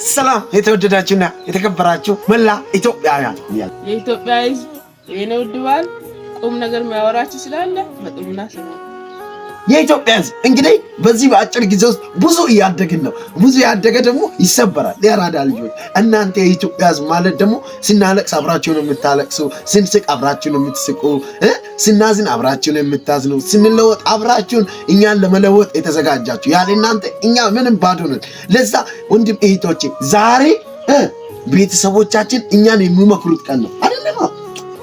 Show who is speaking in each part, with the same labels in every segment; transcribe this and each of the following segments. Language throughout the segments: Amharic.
Speaker 1: ሰላም የተወደዳችሁና የተከበራችሁ መላ ኢትዮጵያውያን፣
Speaker 2: የኢትዮጵያ ሕዝብ፣ የኔ ውድ ባል ቁም ነገር የሚያወራችሁ ስላለ በጥሞና ስሙ።
Speaker 1: የኢትዮጵያ ሕዝብ፣ እንግዲህ በዚህ በአጭር ጊዜ ውስጥ ብዙ እያደግን ነው። ብዙ ያደገ ደግሞ ይሰበራል። የአራዳ ልጆች፣ እናንተ የኢትዮጵያ ሕዝብ ማለት ደግሞ ስናለቅስ አብራችሁ ነው የምታለቅሱ፣ ስንስቅ አብራችሁ ነው የምትስቁ፣ ስናዝን አብራችሁ ነው የምታዝኑ፣ ስንለወጥ አብራችሁን እኛን ለመለወጥ የተዘጋጃችሁ፣ ያለ እናንተ እኛ ምንም ባዶ ነን። ለዛ ወንድም እህቶቼ፣ ዛሬ ቤተሰቦቻችን እኛን የሚመክሩት ቀን ነው። አይደለም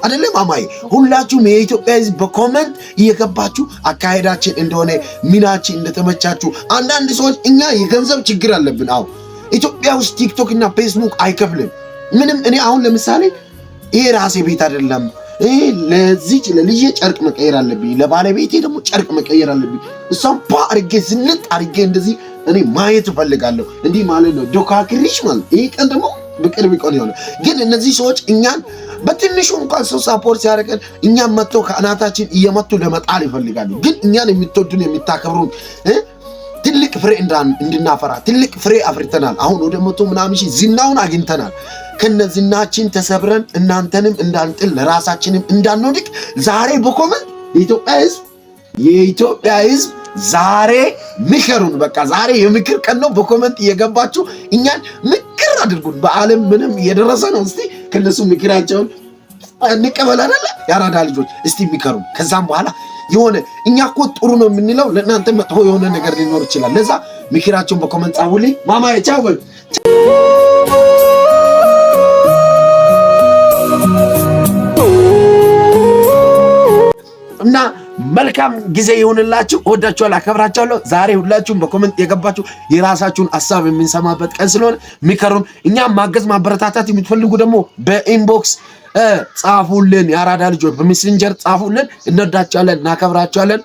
Speaker 1: አይደለም አማዬ? ሁላችሁም የኢትዮጵያ ህዝብ በ comment እየገባችሁ አካሄዳችን እንደሆነ ሚናችን እንደተመቻችሁ። አንዳንድ ሰዎች እኛ የገንዘብ ችግር አለብን። አዎ፣ ኢትዮጵያ ውስጥ ቲክቶክ እና ፌስቡክ አይከፍልም ምንም። እኔ አሁን ለምሳሌ ይሄ ራሴ ቤት አይደለም፣ ይሄ ለዚች ለልጄ ጨርቅ መቀየር አለብኝ፣ ለባለቤቴ ደግሞ ጨርቅ መቀየር አለብኝ። እሷም ፓ አድርጌ ዝንጥ አድርጌ እንደዚህ እኔ ማየት እፈልጋለሁ። እንዲህ ማለት ነው ዶካክሪሽ ማለት። ይሄ ቀን ደግሞ በቅርብ ቀን የሆነ ግን እነዚህ ሰዎች እኛን በትንሹ እንኳን ሰው support ሲያደርገን እኛን መጥተው ከአናታችን እየመቱ ለመጣል ይፈልጋሉ። ግን እኛን የምትወዱን፣ የምታከብሩን፣ ትልቅ ፍሬ እንድናፈራ፣ ትልቅ ፍሬ አፍርተናል። አሁን ወደ 100 ምናምን ሺህ ዝናውን አግኝተናል። ከነ ዝናችን ተሰብረን እናንተንም እንዳንጥል ለራሳችንም እንዳንወድቅ ዛሬ በ comment የኢትዮጵያ ሕዝብ ዛሬ ምከሩን። በቃ ዛሬ የምክር ቀን ነው። በ comment እየገባችሁ እኛን ምክር አድርጉን። በዓለም ምንም እየደረሰ ነው። እስቲ ከነሱ ምክራቸውን እንቀበል አይደለ? የአራዳ ልጆች፣ እስቲ ምከሩን። ከዛም በኋላ የሆነ እኛ እኮ ጥሩ ነው የምንለው ለእናንተ መጥፎ የሆነ ነገር ሊኖር ይችላል። ለዛ ምክራቸውን በ comment ጻፉልኝ። ማማዬ ቻው በል። እና መልካም ጊዜ ይሁንላችሁ። እወዳችኋለሁ፣ አከብራችኋለሁ። ዛሬ ሁላችሁም በ comment የገባችሁ የራሳችሁን ሀሳብ የምንሰማበት ቀን ስለሆነ ምከሩን። እኛም ማገዝ ማበረታታት የምትፈልጉ ደግሞ በ inbox ጻፉልን። የአራዳ ልጆች፣ በ Messenger ጻፉልን። እንወዳችኋለን፣ እናከብራችኋለን።